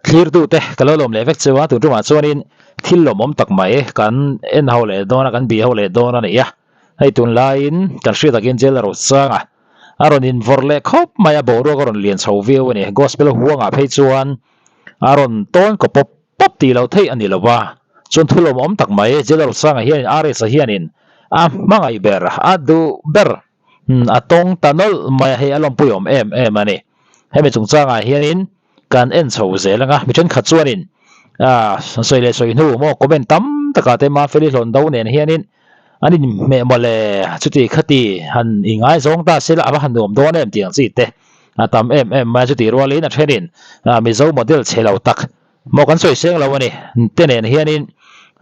Thlirtute ka lo lawm leh vek cheu a, tun tumah chuanin thil lawmawm tak mai kan en ho leh dawn a, kan bih ho leh dawn a ni a. Hei tunlaiin kan hriat takin jail a rawn sang a, a rawn invawrh leh khawp mai a, boruak a rawn lian chho viau a ni. Gospel huangah phei chuan a rawn tawn kaw pawp pawp tih loh theih a ni lo va, chuan thu lawmawm tak mai jail a rawn sangah hianin RS-a hianin a hmangaih ber, a duh ber a tawng ta nawlh mai a, hei a lawmpui awm em em a ni. Hemi chungchangah hianin kan en chho zel ang a, mi thenkhat chuanin ah sawi leh sawi hnu maw comment tam takah te Mafeli hlawn do nen hianin an inhmeh mawle chuti khati han ingaizawng ta se la a va han nuam dawn em tih ang chi te a tam em em mai a, chuti rualin a thenin ah Mizo model chhe lo tak maw kan sawi seng lo a ni te nen hianin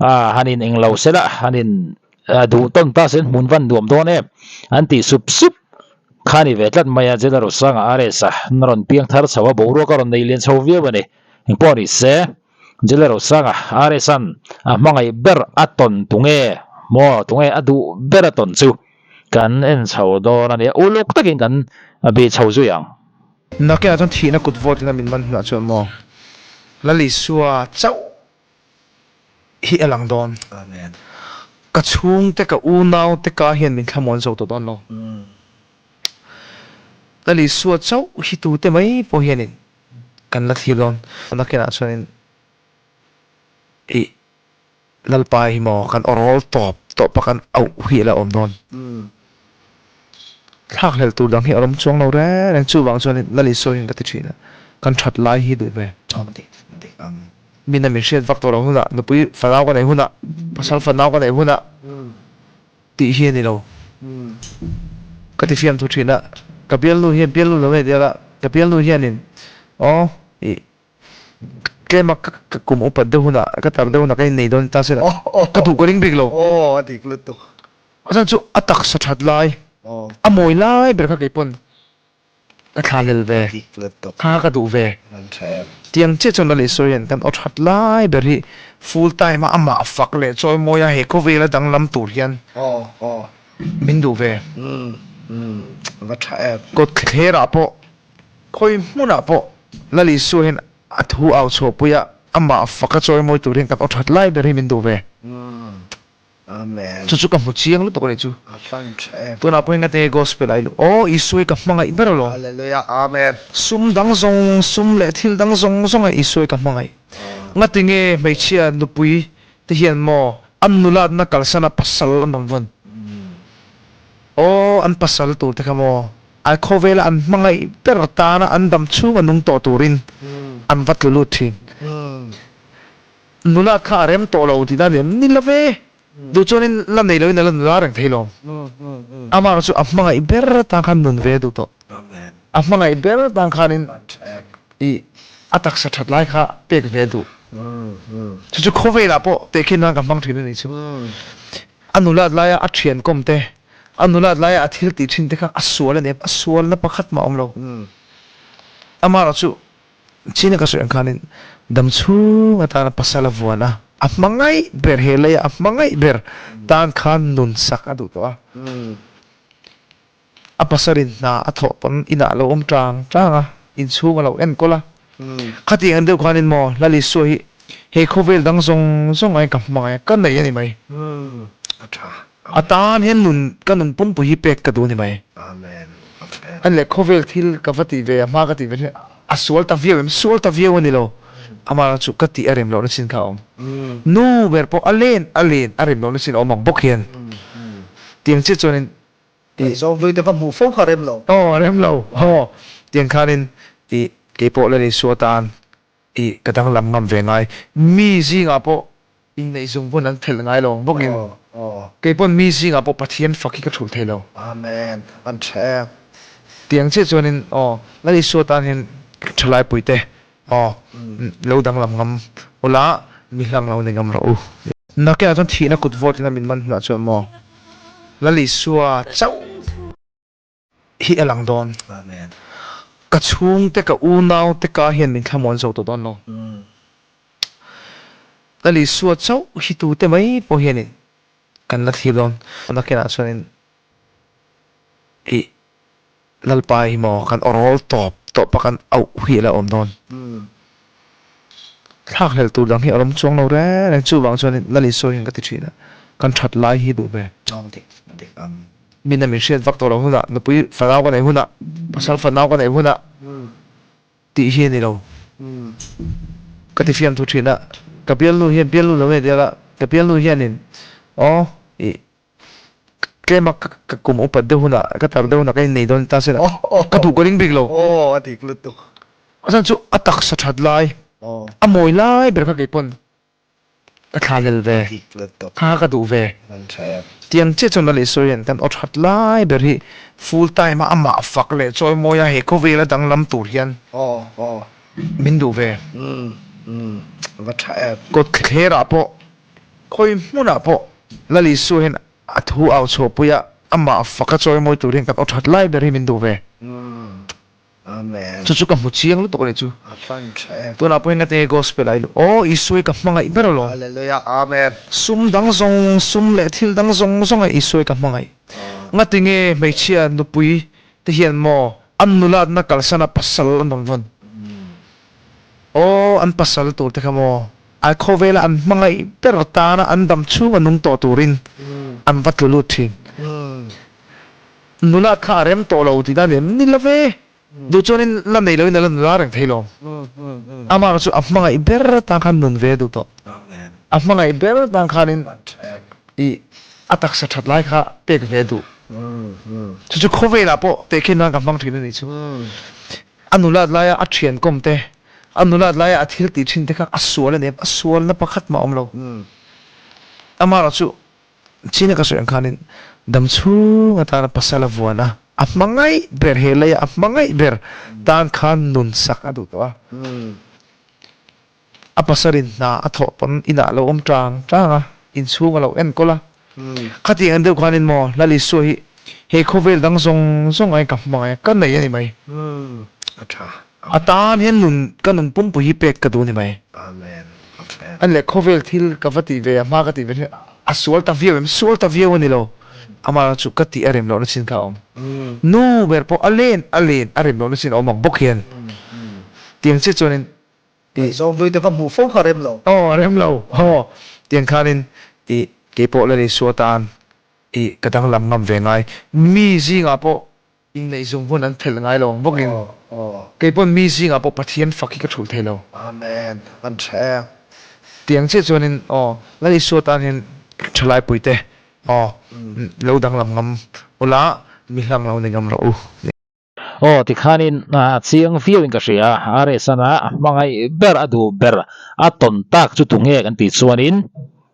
ah han in englo se la han in duh tawn ta se hmun van nuam dawn em an tih sup sup Kha ni ve tlat mai a, Jela Rosanga RS a na rawn piang thar chho a, boruak a rawn nei lian chho viau a ni. Engpawh ni se, Jela Rosanga RS an a hmangaih ber a tawn tunge maw, tunge a duh ber a tawn chu kan en chho dawn a ni a, uluk takin kan bih chho zui ang. Nakinah chuan thihna kut vawtin a min man hunah chuan maw Lalisua chauh hi a lang dawn. Ka chhungte, ka unaute ka hian min thlamuan zo tawh dawn lo. Lal Isua chauh hi tute mai pawh hianin kan la thlir dawn. Nakinah chuanin i Lalpa hi maw kan awrawl tawp tawp a kan auh hi a la awm dawn. Thlakhlelh tur dang hi a awm chuang lo reng reng. Chuvang chuanin Lal Isua hian ka ti thin a, kan that lai hi duh ve. Mina min hriat vak tawh loh hunah, nupui fanau ka neih hunah, pasal fanau ka neih hunah tih hi a ni lo. Ka ti fiamthu thin a, ka bialnu hian, bialnu lo nge tia la, ka bialnu hianin aw ih tlema ka kum upat deuh hunah, ka tar deuh hunah ka innei dawn ta se la, ka duh ka ring bik lo. A chhan chu a taksa that lai, a mawi lai ber kha kei pawn Ka thla lel ve, kha ka duh ve. Tiang chiah chuan Lali sawi hian kan aw that lai ber hi full time a amah fak leh chawi mawi a he khawvel a danglam tur hian min duh ve. Kawt thler ah pawh khawi hmunah pawh Lali sawi hian A thu au chhuahpui a amah fak a chawi mawi tur hian kan aw that lai ber hi min duh ve. Amen. Chu chu ka hmu chiang lutuk a ni chu. A fan tha em. Tunah pawhin ka tinge gospel a i luh. Aw Isua hi ka hmangaih ber alawm. Hallelujah Amen. Sum dang zawng sum leh thil dang zawng zawng a Isua hi ka hmangaih. Nga tinge hmeichhia nupui te hian maw an nulatna kalsan a pasal an rawn vawn. Aw an pasal tur te kha maw a khawvela an hmangaih ber tana an dam chhung a nung tawh turin an va tlu lut thin. Nula kha a rem tawh lo tih a ni ni lo ve. Duh chuanin la nei loin a la nula reng thei lo. Amah chu a hmangaih ber tan khan nun ve duh tawh. A hmangaih ber tan khanin i a taksa that lai kha pek ve duh. Chu chu khawvelah pawh tehkhin nan ka hmang thin a nih chu. A nulat laia a thian kawm te, a nulat laia a thil tih thin te kha a sual a ni em? A sualna pakhat mah a awm lo. Amah chu China ka sawi ang khanin dam chhung atana pasal a vuan a, a hmangaih ber he leia a hmangaih ber tan khan nun sak a duh tawh a. A pasalin hna a thawh pawn inah a lo awm tang tang a, inchhung a lo enkawl a. Khatiang ang deuh khanin maw Lal Isua hi he khawvel dang zawng zawng aiin ka hmangaih a, ka nei a ni mai. A tan hian nun ka nun pumpui hi pek ka duh a ni mai. A leh khawvel thil ka va tih ve a, hma ka tih ve hian a sual ta viau em? Sual ta viau a ni lo. Amah chu ka tih a rem lohna chin kha a awm. Nu ber pawh a len a len a rem lohna chin a awm ang bawk hian. Tiang chiah chuanin i. Zawnghlui te va hmuh fo kha a rem lo. Aw a rem lo. Aw tiang khanin i keipawh la ni sual tan I ka danglam ngam ve ngai. Mi zingah pawh inneih zung pawn an phelh ngai lo ang bawkin kei pawn mi zingah pawh Pathian fak hi ka thulh thei lo. Amen. An tha em. Tiang chiah chuanin aw Lal Isua tan hian thalai puite aw lo danglam ngam ula mi hlang lo ni ngam rawh u. Nakinah chuan thihna kut vawtin a min man hunah chuan maw Lal Isua chauh. Hi a lang dawn. Ka chhungte, ka unaute ka hian min thlamuan zo tawh dawn lo. Lal Isua chauh hi tute mai pawh hianin kan la thlir dawn. Nakinah chuanin i Lalpa hi maw kan awrawl tawp tawp a kan auh hi a la awm dawn. Thlakhlelh tur dang hi a awm chuang lo reng reng, chuvang chuanin Lal Isua hian ka ti thin a, kan that lai hi duh ve. Mina min hriat vak tawh lo hunah, nupui fanau ka neih hunah, pasal fanau ka neih hunah tih hi a ni lo. Ka ti fiamthu thin a, ka bialnu hian bialnu lo nei der a, ka bialnu hianin aw ih tlema ka kum upat deuh hunah, ka tar deuh hunah ka innei dawn ta se ka duh ka ring bik lo. Aw a dik lutuk. A chhan chu a taksa that lai, a mawi lai ber kha keipawn ka thla lel ve, kha ka duh ve. Tiang chiah chuan Lal Isua hian kan aw that lai ber hi full time a amah fak leh chawimawi a he khawvel a danglam tur hian min duh ve. Kawtthlerah pawh, khawi hmunah pawh Lal Isua hian A thu au chhuahpui a amah fak a chawimawi tur hian kan aw that lai ber hi min duh ve. Amen. Chu chu ka hmu chiang lutuk a ni chu. A fan tha em. Tunah pawh hian ka ti nge gospel ah i luh. Aw Isua hi ka hmangaih ber alawm. Hallelujah Amen. Sum dang zawng sum leh thil dang zawng zawng ah Isua hi ka hmangaih. Ngati nge hmeichhia nupui te hian maw an nulatna kalsan a pasal an rawn vawn. Aw an pasal tur te kha maw a khawvela an hmangaih ber tana an dam chhung a nung tawh turin an va tlu lut thin. Nula kha a rem tawh lo tih dan em ni love. Duh chuanin la nei loin a la nula reng thei lo. Amah chu a hmangaih ber tan khan nun ve duh tawh. A hmangaih ber tan khanin i a taksa that lai kha pek ve duh. Chu chu khawvelah pawh tehkhin nan ka hmang thin a nih chu. A nulat laia a thian kawm te, a nulat laia a thil tih thin te kha a sual a ni em? A sualna pakhat mah a awm lo. Amaherawhchu chu China ka sawi ang khanin dam chhung atana pasal a vuan a, a hmangaih ber he leia a hmangaih ber tan khan nun sak a duh tawh a. A pasalin hna a thawh pawn inah a lo awm tang tang a, inchhung a lo enkawl a. Khatiang en deuh khanin maw Lal Isua hi he khawvel dang zawng zawng aiin ka hmangaih a, ka nei a ni mai. A tha. A tan hian nun ka nun pumpui hi pek ka duh a ni mai. Amen. Amen. Ani leh khawvel thil ka va tih ve a, hma ka tih ve hian a sual ta viau em? Sual ta viau a ni lo. Amah chu ka tih a rem lohna chin kha a awm. Nu ber pawh a len a len a rem lohna chin a awm ang bawk hian. Tiang chiah chuanin Tih zawng hlui te va hmuh fo kha rem lo. Aw rem lo. Aw tiang khanin tih keipawh la ni suat tan tih ka danglam ngam ve ngai. Mi zingah pawh Inneih zung hun an phelh ngai lo ang bawkin kei pawn mi zingah pawh Pathian fak hi ka thulh thei lo. Amen. An tha em. Tiang chiah chuanin aw Lal Isua tan hian thalai puite aw lo danglam ngam ula mi hlang lo ni ngam rawh u. Aw tikhanin a chiang viau in ka hria a, RS-an a hmangaih ber a duh ber a tawn tak chu tunge kan tih chuanin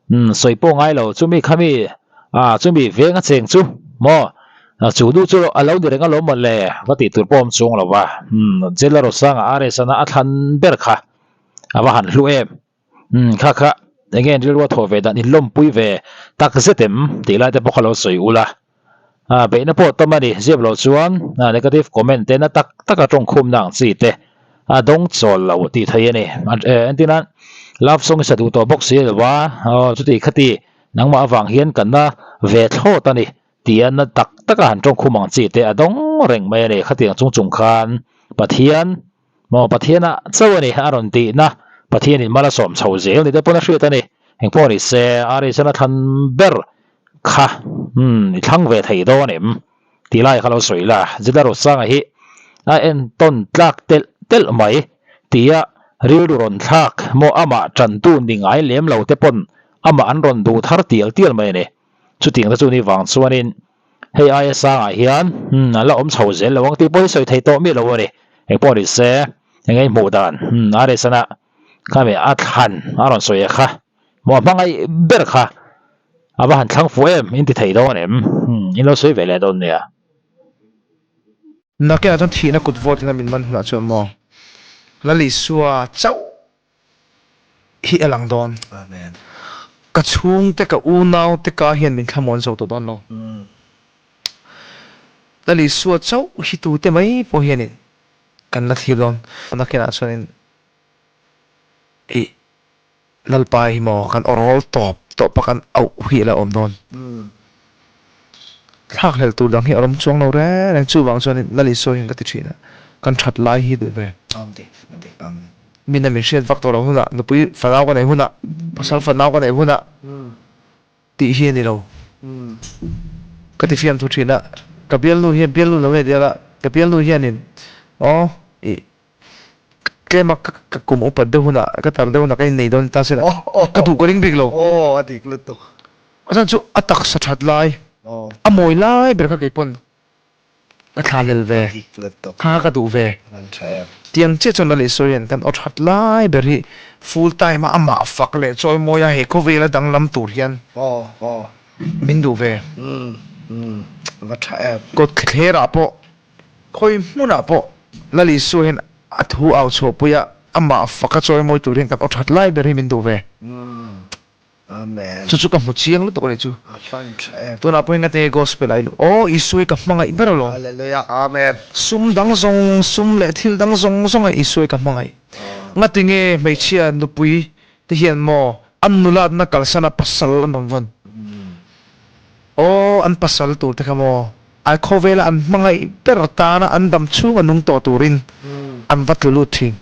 Umm sawi pawh ngai lo, chumi khami ah chumi veng a cheng chu maw chu nu chu a lo ni reng alawm maw le va tih tur pawh awm chuang lo va, umm Jailer Rosanga RS ana a thlan ber kha a va han hlu em, umm kha kha enge an rilru a thawh ve dan in lawmpui ve tak zet em tih lai te pawh kha lo sawi ula, ah beihna pawh tam a ni ziap loh chuan negative comment te na tak tak a tawngkhumna ang chi te a dawng chawl lo tih theih a ni entir nan love song i sa duh tawh bawk si lo a aw chuti khati nangmah avang hian kan na ve thlawt a ni tih a na tak tak a han tawngkhum ang chi te a dawng reng mai a ni khatiang chung chung khan Pathian maw Pathian ah chauh a ni a rawn tihna Pathian in mal a sawm chho zel ni te pawn a hriat a ni engpawh ni se Arizona thlan ber kha umm i thlang ve thei dawn em tih lai kha lo sawi la Juda Rosanga hi a entawn tlak telh telh mai tia rilru rawn thlak maw amah tantu ni ngai lem lo te pawn amah an rawn duh thar tial tial mai a ni chutiang te chu ni vang chuanin hei aia sangah hian umm a la awm chho zel lo ang tih pawh hi sawi thei tawh miah lo a ni engpawh ni se eng nge hmuh dan umm a resana khami a thlan a rawn sawi a kha maw hmangaih ber kha A va han thlang fuh em, in ti thei dawn em? In lo sawi ve leh dawn nia. Nakinah chuan thihna kut vawt in a min man hunah chuan maw Lal Isua chauh hi a lang dawn. Amen. Ka chhungte ka unaute ka hian min thlamuan zo tawh dawn lo. Lal Isua chauh hi tute mai pawh hianin kan la thlir dawn. Nakinah chuanin ih Lalpa hi maw kan awrawl tawp tawp a kan auh hi a la awm dawn. Thlakhlelh tur dang hi a awm chuang lo reng reng chuvang chuanin Lal Isua hian ka ti thin a, kan that lai hi duh ve. Mina min hriat vak tawh loh hunah, nupui fanau ka neih hunah, pasal fanau ka neih hunah tih hi a ni lo. Ka ti fiamthu thin a, ka bialnu hian bialnu lo nei dial a, ka bialnu hianin aw ih tlema ka kum upat deuh hunah, ka tar deuh hunah ka innei dawn ta se la, ka duh ka ring bik lo. Aw a dik lutuk. A chhan chu a taksa that lai, a mawi lai ber kha kei pawn Ka thla lel ve. Kha ka duh ve. Tiang chiah chuan Lal Isua hian kan aw that lai ber hi full time a amah fak leh chawimawi a he khawvel a danglam tur hian min duh ve. Kawt thlerah pawh khawi hmunah pawh Lal Isua hian a thu au chhuahpui a amah fak a chawimawi tur hian kan aw that lai ber hi min duh ve. Amen. Chu chu ka hmu chiang lutuk a ni chu. Tunah pawhin ka tinge gospel a i luh. Aw Isua hi ka hmangaih ber alawm. Hallelujah Amen. Sum dang zawng sum leh thil dang zawng zawng ah Isua hi ka hmangaih. Ngatinge hmeichhia nupui te hian maw an nulatna kalsan a pasal an rawn vawn. Aw an pasal tur te kha maw ai khawvela an hmangaih ber tana an dam chhung a nung tawh turin an va tlu lut thin.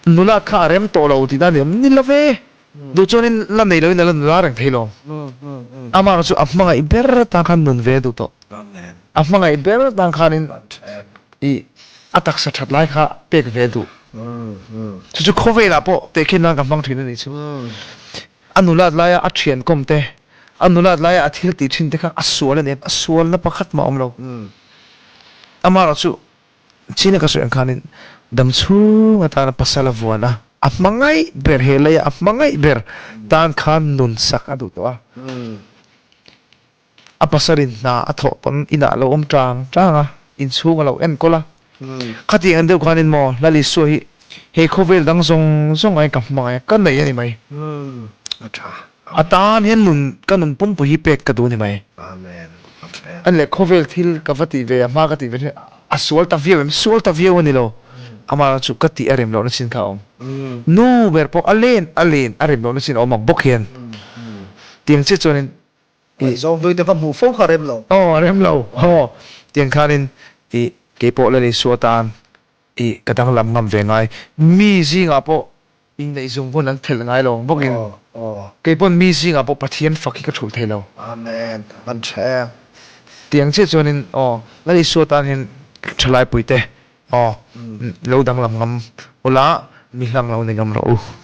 Nula kha a rem tawh lo tihna a ni awm ni lo ve. Duh chuanin la nei loin a la nula reng thei lo. Amah chu a hmangaih ber tan khan nun ve duh tawh. A hmangaih ber tan khanin i a taksa that lai kha pek ve duh. Chu chu khawvelah pawh tehkhin nan ka hmang thin a nih chu. A nulat laia a thian kawm te, a nulat laia a thil tih thin te kha a sual a ni em? A sualna pakhat mah a awm lo. Amaherawhchu China ka sawi ang khanin dam chhung atana pasal a vuan a, a hmangaih ber he leia a hmangaih ber tan khan nun sak a duh tawh a. A pasalin hna a thawh pawn inah a lo awm tang tang a, inchhung a lo enkawl a. Khatiang ang deuh khanin maw Lal Isua hi he khawvel dang zawng zawng aiin ka hmangaih a, ka nei a ni mai. A tan hian nun ka nun pumpui hi pek ka duh a ni mai. A leh khawvel thil ka va tih ve a, hma ka tih ve thin a sual ta viau em? Sual ta viau a ni lo. Amah chu ka tih a rem lohna chin kha a awm. Nu ber pawh a len a len a rem lohna chin a awm ang bawk hian. Tiang chiah chuanin i. Ngaihzawng hlui te va hmuh fo kha a rem lo. Aw a rem lo. Aw tiang khanin i keipawh Lal Isua tan i ka danglam ngam ve ngai. Mi zingah pawh Inneih zung hun an phelh ngai lo ang bawkin kei pawn mi zingah pawh Pathian fak hi ka thulh thei lo. Amen. An tha em. Tiang chiah chuanin aw Lal Isua tan hian thalai puite aw lo danglam ngam ula mi hlang lo ni ngam rawh u.